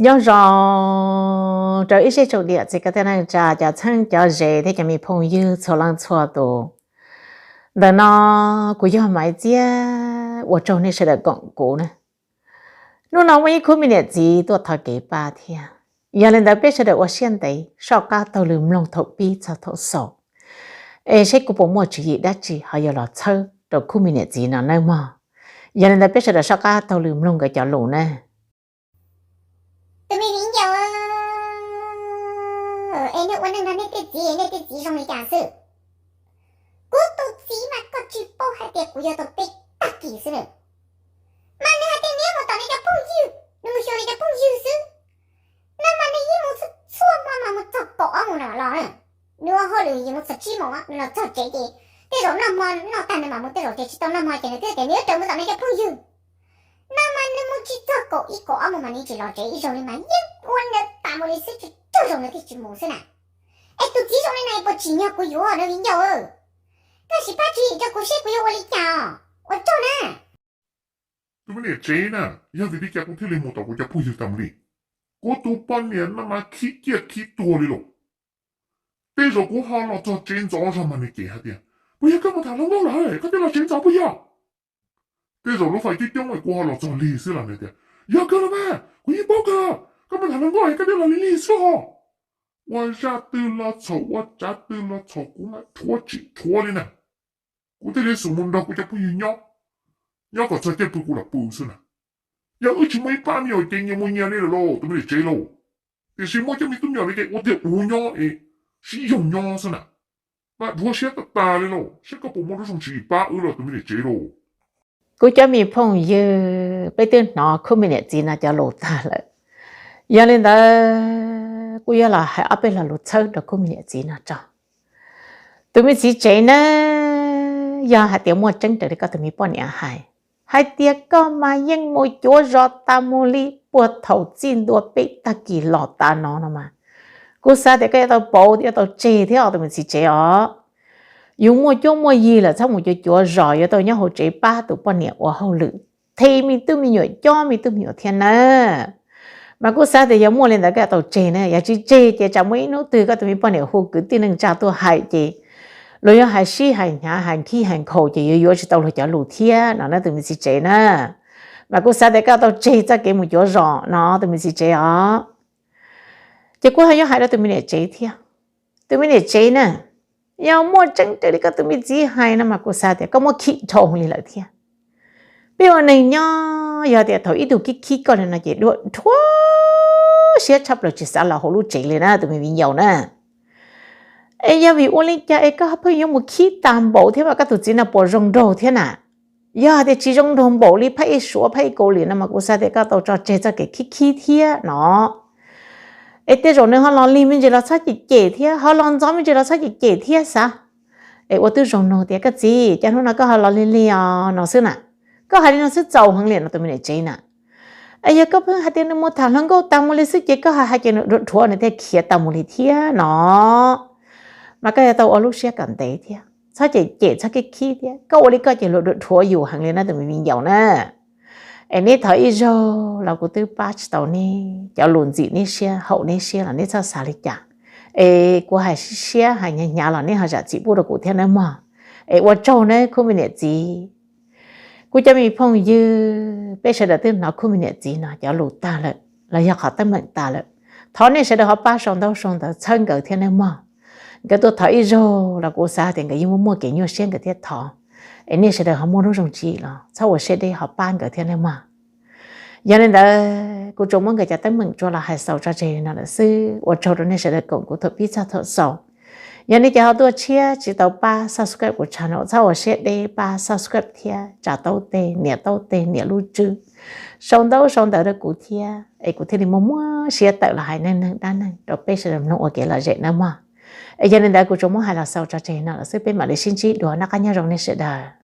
Nyob zoo rau ib tsoom niam txiv kwv tij neej tsa, cov txheeb cov ze thiab cov me phooj ywg txhua leej txhua tus. Ntawm no kuv yog Maiv Txiab, ua tsaug nej sawv daws koom kuv na. Hnub no muaj ib khub me niam txiv tuaj thov kev pab thiab, yog li ntawd peb sawv daws ua siab ntev soj qab taug lw mloog thaum pib txog thaum xaus, es seb kuv puas muaj tswv yim dab tsi ho yuav los txhawb rau khub me niam txiv no nawb mog. Yog li ntawd peb sawv daws soj qab taug lw mloog nkawd cov lus na. Tus me viv ncaus, es nej ua neej no nej tej txiv, nej tej txiv zoo li cas xwb? Kuv tus txiv mas koj tsis paub hais tias kuv yog tus peb tag kis xwb na. Mas nws hais tias nws mus tom nws cov phooj ywg, nws mus xyuas nws cov phooj ywg xwb. No mas nws yeej mus txhua hmo mas mus txog kaum ob moos na los na. Nws ua hauj lwm yeej mus txog tsib moos, nws los txog tsev ces tej zaum noj hmo noj tag nws mam mus, tej zaum ces tsis tau noj hmo ces nws twb tias nws yuav raws mus tom nws cov phooj ywg. No mas nws mus tsis txog kaum ib kaum ob moos mas nws tsis los tsev ib zaug li mas yeej ua nws tas mus li xwb, tsis tsaug zog nws thiaj tsis mus xwb na. Es tus txiv zoo li no puas tsim nyog kuv yuav no viv ncaus? Koj sim pab tswv yim rau kuv seb kuv yuav ua li cas os. Ua tsaug na. Tus me niam tsev na, yog vim li cas kuv thiaj li mus tom kuv cov phooj ywg tas mus li? Kuv tus poj niam no mas khib ciaj khib tuag li lauj. Tej zaum kuv ho los txog tsev ntxov zog mas nws cem hais tias, puas yog koj mus tham hluas nkauj lawm koj thiaj los tsev ntxov puas yog? Tej zaum lub fais coob coob kuv ho los txog lig xwb los nws tias, yog kawg los mas kuv yeej paub kawg, koj mus tham hluas nkauj koj thiaj los lig lig xwb ho. Ua zaj twg los txhaum, ua tsav twg los txhaum, kuv mas rhuav tsis rhuav li na. Kuv thiaj li xub mus nrog kuv cov phooj ywg nyob, nyob kom txog caij pw kuv los pw xwb na. Yog wb tsis muaj ib pab me nyuam ces nyias mus nyias li lawm lauj tus me niam tsev lauj. Tiam sis muaj cov me tub me nyuam li ces ua tiag ua nyob es sib yoog nyob xwb na. Mas rhuav siab tag tas li lauj, saib koj puas muaj lub zoo tswv yim pab wb los tus me niam tsev lauj. Kuv cov me phooj ywg, peb twb hnov khub me niam txiv no cov lus tag lawm. Yog li ntawd kuv yuav los hais ob peb lo lus txhawb rau khub me niam txiv no tso. Tus me txiv tsev na, yog hais tias muaj tseeb raws li koj tus me poj niam hais, hais tias koj mas yeej mus cuav zos tas mus li puag thaum txij ntua peb tag kis los tas no no mas, kuv xav tias koj yuav tau pauv yuav tau tseg thiab os tus me txiv tsev os. Yus muaj cuab muaj yig lawm txhob mus cuav cuav zos, yuav tau nyob hauv tsev pab tus poj niam ua hauj lwm, them me tub me nyuam, cob me tub me nyuam thiab na. Mas kuv xav tias yog muaj li ntawd koj yuav tau tseg na, yog tsis tseg ces tsam muaj ib hnub twg koj tus me poj niam hu kwv tij neej tsa tuaj hais ces luag yuav hais sib hais hnyav hais nkhib hais nkhaus ces yuav yuav tsis tau luag cov lus thiab no na tus me txiv tsev na. Mas kuv xav tias koj yuav tau tseg txoj kev mus cuav zos no tus me txiv tsev os. Ces kuv ho yuav hais rau tus me niam tsev thiab. Tus me niam tsev na, yog muaj tseeb raws li koj tus me txiv hais no mas kuv xav tias koj muab khib dhau li lawm thiab. Peb ua neeg nyob yog tias thaum ib tug khib khib koj li no ces dua rhuav siab tshaj plaws tsis xav los hauv lub tsev li na tus me viv ncaus na. Es yog vim ua li cas es koj pheej yuav mus khib tag npaum thiab mas koj tus txiv no puas zoo nraug thiab na? Yog hais tias tsis zoo nraug npaum li phab ib suav phab ib kaus lim no mas kuv xav tias koj tau tso tseg txoj kev khib khib thiab no. Es tej zaum nws ho los lig me ntsis los txhob cem cem thiab, ho los ntxov me ntsis los txhob cem cem thiab xav. Es ua twb zoo nug tias koj txiv cas hnub no koj ho los lig lig os no xwb na. Koj hais li no xwb txaus heev li no tus me niam tsev na. Es yog koj pheej hais tias nws mus tham hluas nkauj tag mus li xwb ces koj ho hais ces nws rhuav rhuav nws thiaj khiav tag mus li thiab no. Mas koj yuav tau ua lub siab kom ntev thiab txhob cem cem txhob khib khib thiab, koj ua li koj ces luag rhuav rhuav yus heev li na tus me viv ncaus na. Es neb thov ib zaug los kuv twb pab tsis tau neb, cov lus ntxim neb siab haum neb siab los neb txhob xav li cas. Es kuv hais siab hais hnyav hnyav los neb ho zam txim pub rau kuv thiab nawb mog. Es ua tsaug nawb khub me niam txiv. Kuv cov me phooj ywg, peb sawv daws twb hnov khub me niam txiv no cov lus tag lawm los yog qhov teeb meem tas lawm. Thov nej sawv daws ho pab sau ntaub sau ntawv txhawb nkawd thiab nawb mog. Nkawd tuaj thov ib zaug los kuv xav tias nkawd yeej muaj muaj kev nyuaj siab nkawd thiaj thov. Es nej sawv daws ho muaj lub zoo tswv los txhob ua siab deb ho pab nkawd thiab nawb mog. Yog li ntawd kuv tsuas muab nkawd cov teeb meem tso los hais xaus tso tseg li no lawm xwb. Ua tsaug rau nej sawv daws koom kuv thaum pib txog thaum xaus. Yog nej cov ho tuaj tshiab tsis tau pab subscribe kuv channel txhob ua siab deb pab subscribe thiab tsa taub teg, nias taub teg, nias lub tswb, sau ntaub sau ntawv rau kuv thiab es kuv thiaj li muaj muaj siab tawm los hais neej neeg dab neeg rau peb sawv daws mloog ua kev lom zem nawb mog. Es yog li ntawd kuv tsuas muab hais los xaus tso tseg no lawm xwb, peb mam li sib ntsib dua, noj qab nyob zoo nej sawv daws.